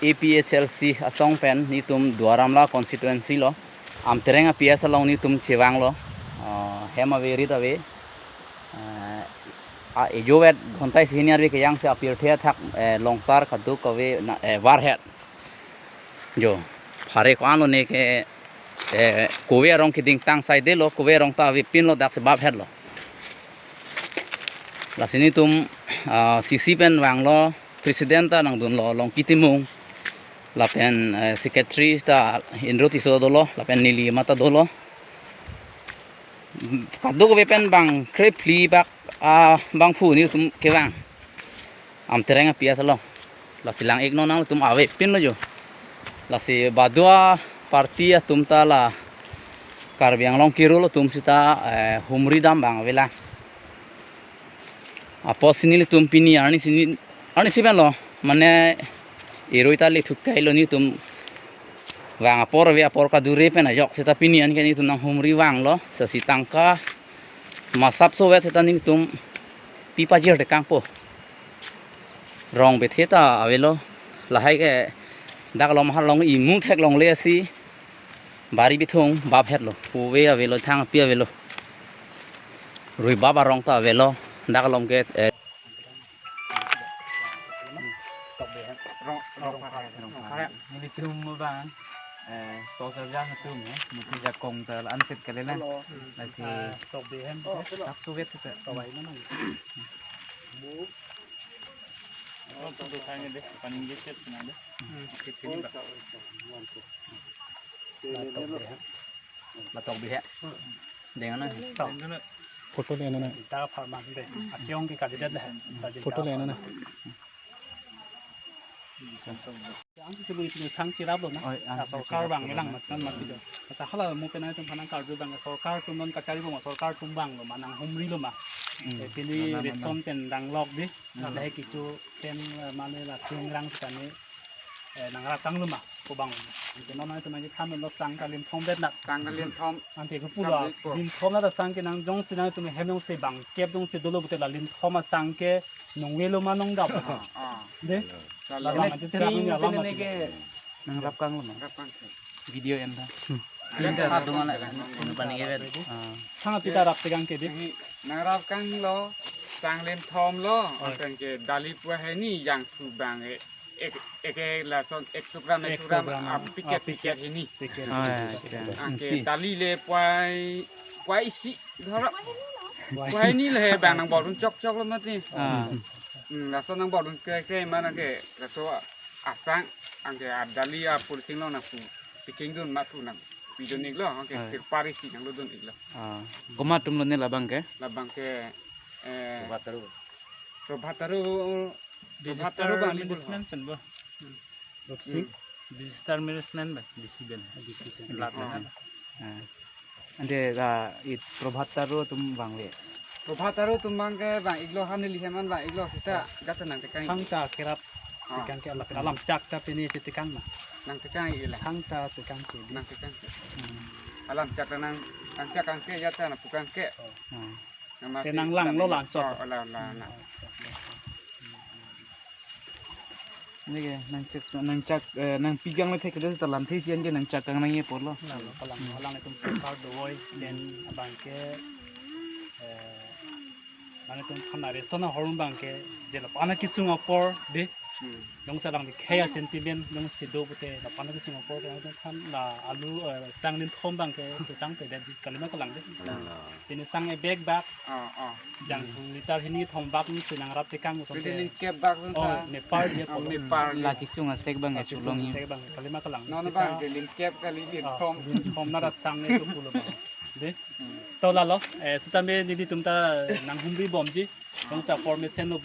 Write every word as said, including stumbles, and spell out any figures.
A P H L C asong pen netum Duar Amla constituency lo, Amtereng a P S along netum chevanglo. Ah, hem ave, rit ave. Ah, a ejo vet ghonta isi hini arve kejang si apirthe athak, eh, longtar kaduk kave na, eh, varhet. Jo, phare ko-an lone ke, eh, kove arong keding tang saidelo, kove arong ta avepinlo, dak si baphetlo. Lasi netum, ah, C C pen vanglo, president ta nangdunlo, Longki Timung, lapen, eh, secretary ta Indro Tisso dolo, lapen neli mata dolo. Kadokave pen bang krephli bak, ah, bangphu netum kevang. Amtereng a P S along. Lasi lang-iknon nangtum avepinlo jo. Lasi badua party atum ta la Karbi Anglong kerul atum sita, eh, humri dam abang avelang. Apotsi nelitum pini arnisi, arnisi penlo, mane eroi ta lethuk kailo, netum vang apor ave, apor kadure pen ajok sita pini an ke netum nanghumri vanglo, sasi tangka masap sovet sita netum pi pajir tekangpo. Rong bethe ta avelo, lahai ke dak lom har long imu thek longle si bari bithung baphetlo, kove avelo, thang api avelo. Rui bap arong ta avelo, dak lom ke, eh, Rong, rong, rong, rong, rong. Nelitum abang, eh, to serjang atum, eh, muti jakong ta la-an set kali na. Hello. Lasi, ah, tok behem, oh, hello. Tok suwet kita. Tok baik mana? Bu. Oh, to, to, tanya deh, paling deket sana deh. Hmm. Oke, sini, Pak. Latok deh. Latok deh. Dengan na. Photo le na. Kita pharma deh. Akyong ke kalidet deh. Photo le na. Yang si sibui sibui thang chirap lo na. Oh, ah, a sorkar chirap bang lo melang na. Matan mati do. Asa hala mo penai tum phanang karju bang sorkar tum non kachari bang sorkar tum bang lo ma nanghumri lo ma. Hmm. Eh, pini na, na, na. Reson pen danglok di. Hmm. Lahai kecho pen, eh, mane la tingrang kani, eh, nangrap kanglo ma, ko bang. Ante non nangtum nangji than lo sang kalim thom bet nak. Sang kalim thom. Ante ko pulo. Sang lim thom. Lim thom na ta sang ke nang jongsi nangtum hem jongsi bang kep jongsi dolo pute la lim thom asang ke nongvelo ma nongdap. Ah, ah. Deh. Kalau la bang ante terak ini nang alam ini mati ke. Nangrap kanglo ma. Rap kang ke. Video en tha. Hmm. Video en tha. Adung ala, anu paning ke bet. Ah. Thang pita rap tegang ke di. Ini nangrap kanglo, sang lim thom lo, oh. Angkang ke dali puai hini jangthu bang e, ek, ek, ek lason, ekso gram, ekso gram, ekso gram, ah, ah, packet, packet, packet hini. Packet. Ah, ya, ya. Angke dali le puai, puai isi, dhorok. Puai. Puai hini le he bang nangbolun chok chok lo mati. Ah. Hmm, lason nangbolun kre kre mana ke, laso asang, angke adali a pulting lo nangpu, picking dun mathu nangpidun iklo, angke, ah, tirpal isi nanglo dun iklo. Ah. Komat atum lo ne labang ke? Labang ke, eh, Prabhat Taro. Prabhat Taro, Prabhat Taro bang ni management pen bo. Rupsing? Hmm. Disaster management ba, D C pen. D C pen. Lat. Ah. Kan. Ah. Ante la it Prabhat Taro atum bang le. Prabhat Taro atum bang ke bang iklo, hani liheman bang iklo sita, ah, gata nangtekang. Thangta kerap, ah, tekang ke alam, alam chak ta pini si tekang na. Nangtekang iklo. Thangta tekang ke di. Nangtekang ke. Hmm. Alam chak ta nang, nang chak kang ke ya ta nangpu kang ke. Oh. Hmm. Nang masi penang lang lo lang chok. Oh, la, la, la. Hmm. Neke nangchak, nangchak, eh, nangpi kang le thek le ta lamthe si an ke nangchak kang nangji apotlo. Lalo, kalang, hmm, kalang itum sorkar dovoi, hmm, pen abang ke, eh, nangtum thana reson ahormu abang ke, je lapu-an kesung apor di. Hmm. Jongsi alang dikhei a-sentiment, jongsi do pute lapu-an kesung apor ke nangtum than la alu, eh, sang lim thom abang ke, chetang pe det kalima kalang di. Lalo. Pini sang e bag bag. Ah, ah. Jangthu liter hini thom bak ni si nangrap tekang. Pini asonte. Lim kep bak asonte. Oh, Nepal dia. Oh, pulo. Nepal dia. La kesung asek abang, la kesung asek abang, kalima kalang. Non sita abang ke lim kep kali lim, ah, thom. Lim thom na ra sang ni tu pulo abang. Deh. Hmm. To lalo, eh, sitame nelitum ta nanghumri bomji. Jongsi formation lo